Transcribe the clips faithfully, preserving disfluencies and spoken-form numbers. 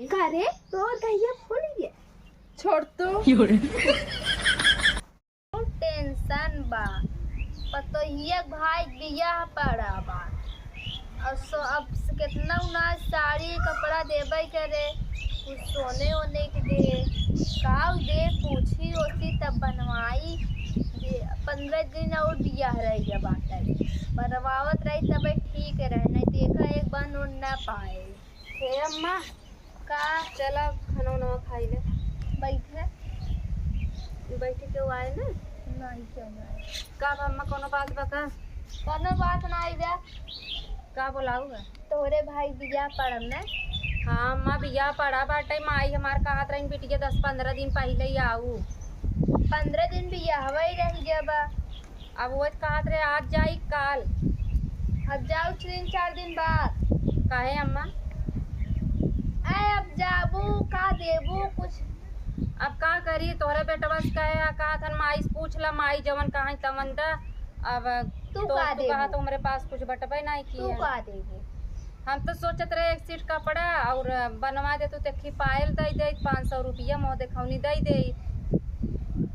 का रे, तोर कहिया फूल गया? छोड़ तो। बहुत टेंशन बा। पतोहिया के भाई बियाह पड़ा बा। और सो अब से कितना उनाज साड़ी कपड़ा देबे करे, कुछ सोने ओने के दे, का दे, पूछी ओसी तब बनवाई। दे, पन्द्रह दिन और बियाह रह गया बाटे, बनवावत रही तबे ठीक रहे, नहीं देखा एक बार नोट ना पाए। हे अम्मा, का? चला, खाना उना खाई ले। बैठे। बैठे केहू आए ना? नहीं, केहू ना आए। का बा अम्मा, कोनो बात बा का? कोनो बात ना आई बा। का बोलाऊ बा? तोहरे भाई बियाह पड़ल ना? हाँ अम्मा, बियाह पड़ा बाटे। माई हमार कहत रही बिटिया दस पन्द्रह दिन पहिले ही आऊ। पन्द्रह दिन बियाह वही रह गया बा। अब वो कहत रहे आज जाई काल। अब जाऊ तीन चार दिन बाद। काहे अम्मा? ए, अब जाबू का देबू कुछ? अब का करी, तोहरे बेटवा से कहे आ, कहत हन माई से पूछ ला, माई जवन कहाँ तवन दा। अब तू तो का तू कहा देबू? तो हमरे पास कुछ बटबे नहीं तू किया। का देबू? हम तो सोचत रहे एक सेट कपड़ा और बनवा दे, तू देखी पायल दे दे, पाँच सौ रुपया मोह देखौनी दे दे।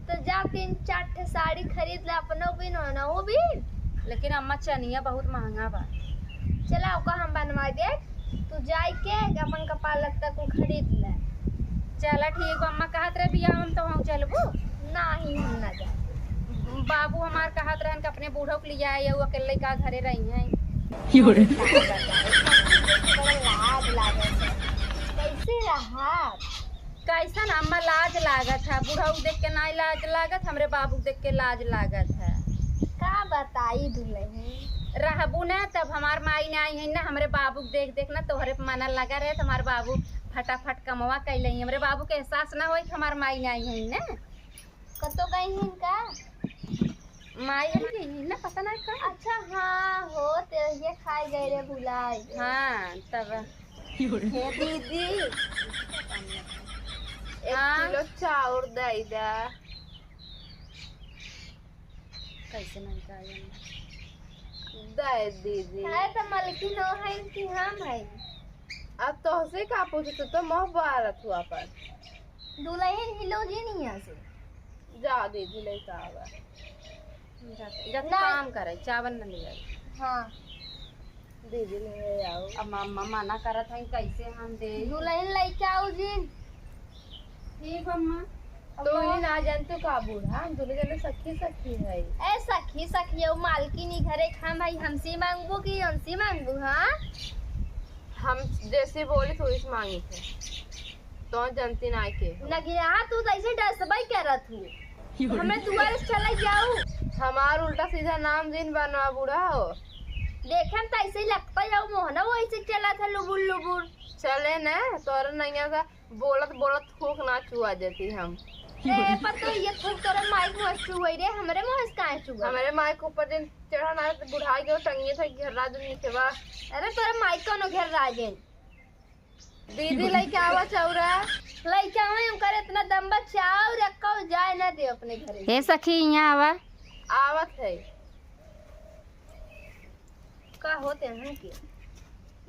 तो जा तीन चार ठे साड़ी खरीद ले, अपनो बिन, ओनहु बिन। लेकिन अम्मा, चनिया बहुत महंगा बा। चला, ओका हम बनवा दे, तू जाई के अपन कपार लत्ता कुल खरीद ले। चला ठीक बा अम्मा, कहत रहे बियाह में तो हम चलबू। नहीं, हम ना जाए। बाबू हमार कहत रहन कि अपने बूढ़ो के लिया आए, उ अकेले का घरे रही हैं। लाज लागत है। कैसे रहा? कैसन अम्मा लाज लागत है? बुढ़ऊ देख के नाई लाज लागत, हमरे बाबू देख के लाज लागत है। का बताई दुलही? रहबू ना तब हमार माई ना आई है ना, हमरे बाबू के देख देख ना तोहरे पे मना लगा रहे, तो हमार बाबू फटाफट कमवा कैले ही। हमरे बाबू के एहसास ना होई कि हमार माई ना आई है ना। कतो गई हैं का? माई हरी गई है ना, पता ना का। अच्छा, हाँ हो, ते ये खाए गए रे, भुला गए। हाँ, तब। हे दीदी, एक हाँ। किलो चाउर दे दा। कैसे नहीं का जाने? दे दीदी। है तो मलकिन हो है कि हम है? अब तोहसे का पूछे, तू तो मोह बारत हुआ पर। दुलहिन हिलो जी नहीं यहाँ से। जा दीदी, लइका आवा। जा, जा तू ना। काम करे, चावल न ले आई। हाँ। दीदी ले आओ। अब अम्मा मना करत है, कैसे हम दे? दुलहिन लइका आओ जी। ठीक अम्मा। तो अम्मा। ही ना जानते का बूढ़ा, हम दोनों जने सखी सखी है। ए सखी सखी, ओ मालकिनी घरे खान भाई हमसे मांगबो कि हमसे मांगबो, हाँ? हम जैसे बोली थोड़ी सी मांगी थे। तो जनती ना के। नगिया, तू तो ऐसे डसबई करत हूँ। हमें दुआरे से चले जाऊ। हमार उल्टा सीधा नाम जिन बनवा बूढ़ा हो। देखे में तो ऐसे ही लगता है, मोहना वो ऐसे चला था लुबुर लुबुर। चले न, तोर नैया का बोलत बोलत थूक ना चुआ देती हम। ए, पर तो ये थूक तोरे माइक मुँह से चुआई रे, हमरे मुँह से काहे चुआई? हमरे माइक ऊपर दिन चढ़ा ना, तो बुढ़ाई के टंगिए थे घेर राजन नीचे बा। अरे, तोरे माइक कौनो घेर राजन? दीदी लइके आवा चौरा। लइके आवा, उनकर इतना दम बा, चाउर एक्को जाए ना दे अपने घरे। हे सखी, यहाँ आवा। आवत है। का होते हैं के?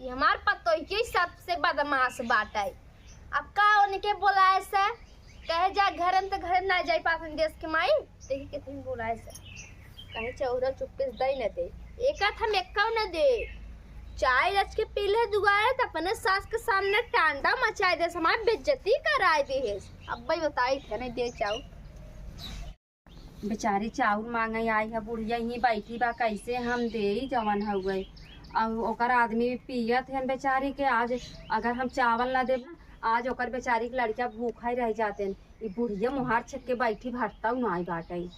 ये हमार पतोहिए सबसे बदमाश बाटे। अब का उनके बोलाए से? कहे जा घर में, तो घर में ना जाई पासन देश के माई। देखी कितनी बोलाए से। कहीं चौरा चुप्पे से दई न दे। एक हाथ हम एक्का न दे। चाय रच के पी ले दुआरे, तो अपने सास के सामने टांडा मचाए दे, हमार बेइज्जती कराए दे है। अब भाई बताई थे नहीं दे चाउर। बेचारी चाउर मांगे आई है, बुढ़िया ही बैठी बा, कैसे हम देई जवन हउए। और ओकर आदमी पियत हन बेचारी के, आज अगर हम चावल ना देब, आज ओकर बेचारी के लड़का भूखा ही रह जाते हैं। ई बुढ़िया मोहार छेक के बैठी, भरता नाई बाटे।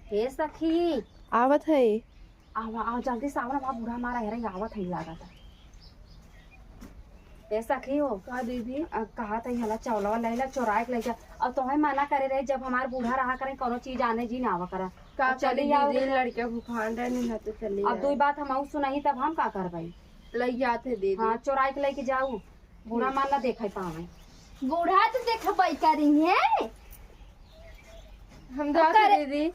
हे सखी। आवत है। आवा, आवा, जल्दी से आवा ना, वहाँ बूढ़ा मारा है रे, आवत है लागत है। ए सखी हो। का दीदी? अ, कहा त हला चौलवा लैला, चोराए के लैला। अब तोहे मना करे रहे, जब हमार बूढ़ा रहा करे, कोनो चीज आने जी ना आवा करा। का अब चली करी जाओ। दीदी, लड़के भूखान रहे, नहीं ना तो चली अब जाए। दुई बात हम आऊ सुनाई, तब हम का करबई? लई जात है दीदी। हाँ, चोराए के लेके जाऊ, बूढ़ा हम्म। मान ना देखे पावे। बूढ़ा तो देखबई करी है। हम ओकर धात दीदी।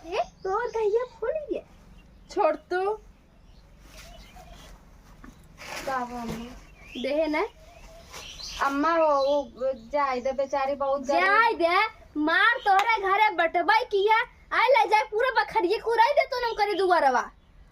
ए, तोर कहिया फूल गया? छोड़ तू। का हो अम्मा? देहे ना? अम्मा, वो, वो जाए दे बेचारी, बहुत गरीब। जाए दे, मार तोहरे घरे बटबई किया, आए ले जाए पूरा बखरिए कुराई दे तो नम करे दुआरवा।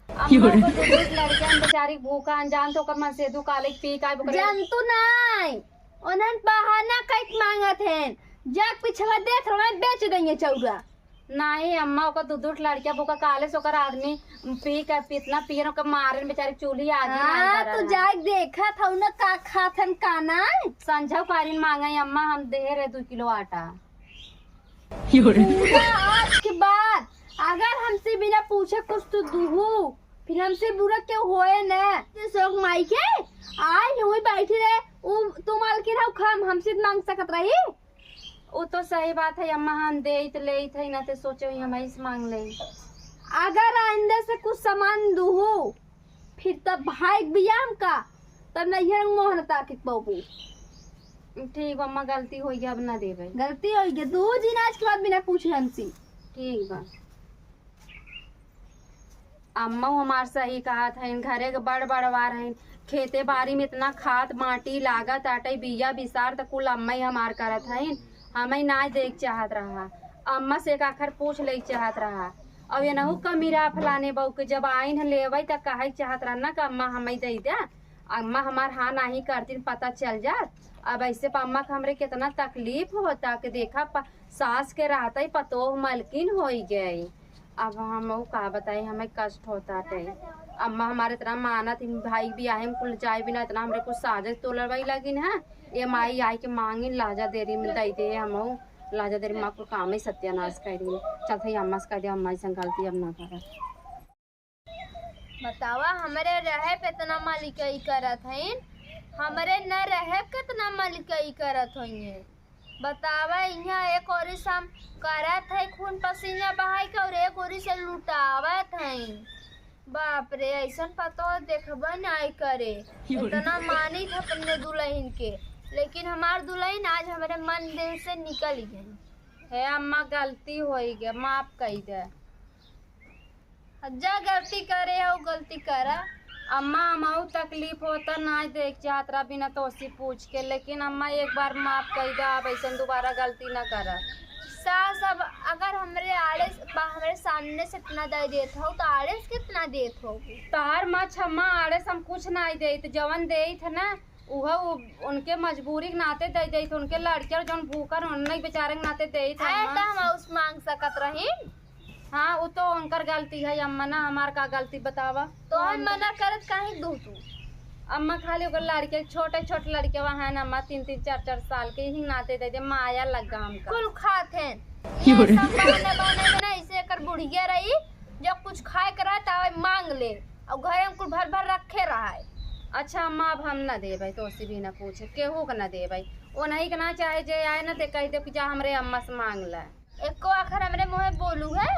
अम्मा, ओकर दू दू लड़कियन बेचारी भूखा अनजान, तो ओकर मन से दू काले पी का ओकरे जंतु नाई, उन्हन बहाना कइक मांगत हैं, जग पिछवा देख रहे बेच देंगे चौरा। नहीं अम्मा, ओकर दू दू ठो लड़किया भूखा, काले से ओकर आदमी पी के, इतना पियन, ओकर मारन बेचारी, चूल्ही आगी नाई हाँ, बरल तू है। जाके देखत हऊ ना का खात हन का नाई। संझा कालीन मांगे अम्मा, हम दे रहे दू किलो आटा। पूरा आज के बाद अगर हमसे बिना पूछे कुछ तू दूहू, फिर हमसे बुरा क्यों होए न? ये शौक माई के, आए हुई बैठी रहे, उ तू मालकिन हऊ, हम हमसे मांग सकत रही? उ तो सही बात है अम्मा, हम देइत लेइत है ना, ते सोचे ही हम ऐसे मांग ले। अगर आइंदा से कुछ सामान दूहू, फिर तब भाई के बियाह में का, तब नैहर में मोहन ताके पाबू। ठीक बा अम्मा, गलती होई गया, अब ना देबे। गलती होई गया, दू दिन आज के बाद बिना पूछे हमसे। ठीक बा। अम्मा हमार सही कहत हईन, घरे के बड़ बड़वार हईन, खेते बारी में इतना खाद माटी लागत आटे, बिया बिसार त कुल अम्मा ही हमार करत हईन, हमें ना देख चाहत रहा। अम्मा से एक आखर पूछ ले चाहत रहा। अब एनहू कमी रहा फलाने बहू के, जब आइन ह लेवे त कहे चाहत रहा ना कि अम्मा हमें दे दे, अम्मा हमार हाँ नाही करतीन, पता चल जात। अब ऐसे प-, अम्मा के हमरे कितना तकलीफ होता कि देखा प-, सास के रहते ही पतोह मलकिन होई गई। अब हम ऊ का बताई, हमें कष्ट होता टे। अम्मा हमारे इतना मानत, इन भाई बियाहे में कुल जाए बिना इतना हमरे कुछ साजे तोलवाई लगिन है। ये माई आई के मांगिन लाजा देरी में दई दे, हम लहजा देर माँ कुल काम ही सत्यानाश कर दी। चलते ही अम्मा से कह दे, अम्मा ऐसा गलती अब ना करब। बतावा, हमरे रहे पे इतना मलिकई करत हईन, हमरे न रहे पे इतना मलिकई करत हईन। बतावा, इहाँ एक ओरी से हम करत है खून पसीना बहाई के और एक ओरी से लुटावत हईन। बाप रे, ऐसन पतोह देखबे नाई करे। इतना मानित है अपने दुलहिन के, लेकिन हमार दुलहिन आज हमरे मन दिल से निकल गई। हे अम्मा, गलती होई गए, माफ कई दे। जा गलती करे हो, गलती करा। अम्मा, हमहू तकलीफ होता, नाई देख चाहत रहा बिना तोसी पूछ के, लेकिन अम्मा एक बार माफ कई दे, अब ऐसन दोबारा गलती ना करा। सास, अब अगर हमरे आड़े से, बा-, हमरे सामने से इतना दे देत हो, तो आड़े से कितना देत हो? तार माँ छम्मा, आड़े से हम कुछ नाई देत, जवन देत है ना, उहो उ-, उनके मजबूरी के नाते दे देत, उनके लड़के और जौन भूखन, उन्हें बेचारे के नाते देत है अम्मा। तो हम उस मांग सकत रही। हाँ, उ तो उनकर गलती है अम्मा, ना हमार का गलती बतावा। तो हम मना करत काहे दू तू? अम्मा, खाली ओकर लड़के, छोटे छोटे लड़के वहाँ है ना अम्मा, तीन तीन चार चार साल के, यही नाते दे दे, माया लगा हमका। कुल खात हैं। ये सब बहाने बहाने में ना, इसे एकर बुढ़िया रही, जब कुछ खाए के रहे, तब मांग ले, और घरे में कुल भर भर रखे रहा है। अच्छा अम्मा, अब हम ना देबै, तोसी भी ना पूछे, केहू के ना देबै। ओ नहीं के ना चाहे जे आए ना, ते कह दे कि जा हमरे अम्मा से मांग ले। एको आखर हमरे मुँहे बोलू है?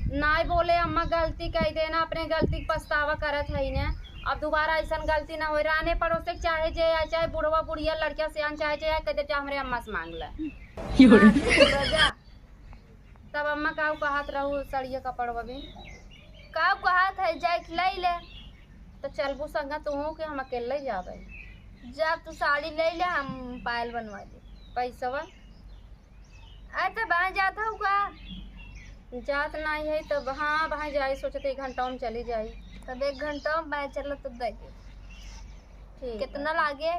नाई बोले अम्मा, गलती कह देना, अपने गलती के पछतावा करत है ने। अब दोबारा ऐसन गलती ना होए। राने पड़ोसे के चाहे जे आए, चाहे बुढ़वा बुढ़िया, लड़किया सियान, चाहे जे आए, कह दे जा हमरे अम्मा से मांग ले। हाँ, ठीक बा, जा। तब अम्मा काऊ कहत रहू सड़िया कपड़वा भी? काऊ कहत है, जाए के लई ले। तो चलबू संगा तू के हम अकेले जाबे? जा तू साड़ी ले ले, हम पायल बनवा दे। पैसवा? अरे तो बहाँ जात हो का? जात नहीं है तब, हाँ, बहाँ जाए, सोचते एक घंटा में चली जाई। तब एक घंटा में बहाँ चलो तब दे दे। ठीक कितना बा। लागे?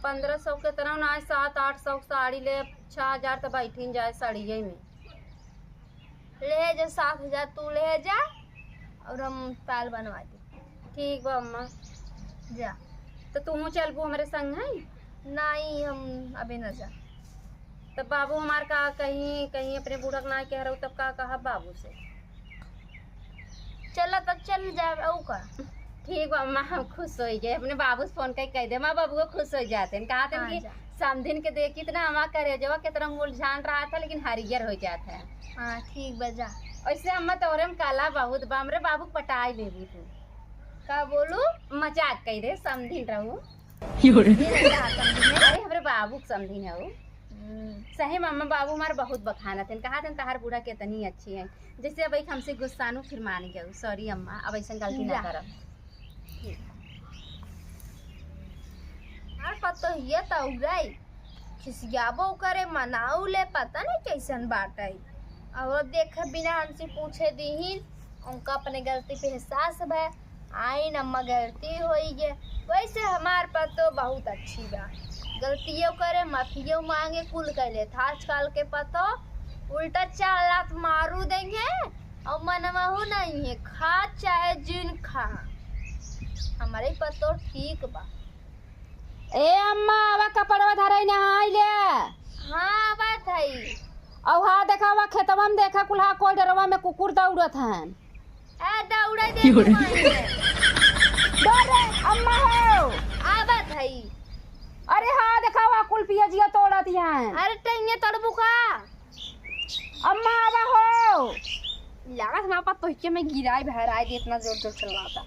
पन्द्रह सौ के तरह ना, सात आठ सौ के साड़ी ले, छह हजार तो बैठिन जाए साड़िये में। ले जा, सात हजार तू ले जा और हम पायल बनवा दे। ठीक बा अम्मा। जा। तो तू चलबू हमरे संग है? नहीं, हम अबे न जा। तब बाबू हमार का कहीं, कहीं अपने बूढ़ा के ना कह रहू, तब का कहा बाबू से? चला तब चल जाए, अउ का? ठीक बा अम्मा, हम खुश हो गए। अपने बाबू से फोन करके कह दे, माँ बाबू खुश हो जाते हैं। कहा थे हाँ, कि जा। समधिन के देखी तो ना हमार करेजवा कितना मुरझान रहा था, लेकिन हरियर हो जाता है। हाँ, ठीक बा, जा। वैसे अम्मा तोरे में कला बहुत बा, हमरे बाबू के पटाई लेबू तू। का बोलू? मजाक कह दे, समधिन रहू। ये ना कहा समधिन है। अरे हमरे बाबू के समधिन है वो। हम्म। सही में अम्मा, बाबू हमारे बहुत बखानत हैं, कहा थे तहार बूढ़ा कितनी अच्छी है। जैसे अब एक हमसे गुस्सानू फिर मान गए, सॉरी अम्मा, अब ऐसा गलती ना जा। करब। ठीक। तो हिया तो उड़ाई, खिसियाबो करे, मनाऊ ले, पता नहीं कैसन बाटे। और अब देख, बिना हमसे पूछे दीहिन, उनका अपने गलती पे एहसास बा। आइन अम्मा, गलती होई गे। वैसे हमार पतो बहुत अच्छी बा, गलतियों करे, माफियों मांगे, कुल कर लेत। आजकल के पतो उल्टा चार लात मारू देंगे और मनवाहू नहीं है, खा चाहे जिन खा, हमारे पतो ठीक बा। ए अम्मा, आवा कपड़वा धराई, नहाई ले। हाँ, आवत हई। औ हाँ, देखा, वा खेतवा में देखा, कुल्हा कोल्डरवा में कुकुर दौड़त हन। ए, दौड़े दे। डर रे, अम्मा हो। आवत हई। अरे हाँ, देखा, वा कुल पियजिया तोड़त हन। अरे, टैंगे तोड़बू का? अम्मा, आवा हो। लागत ना पा तोहिके में गिराई भराई दे, इतना जोर जोर चलाता।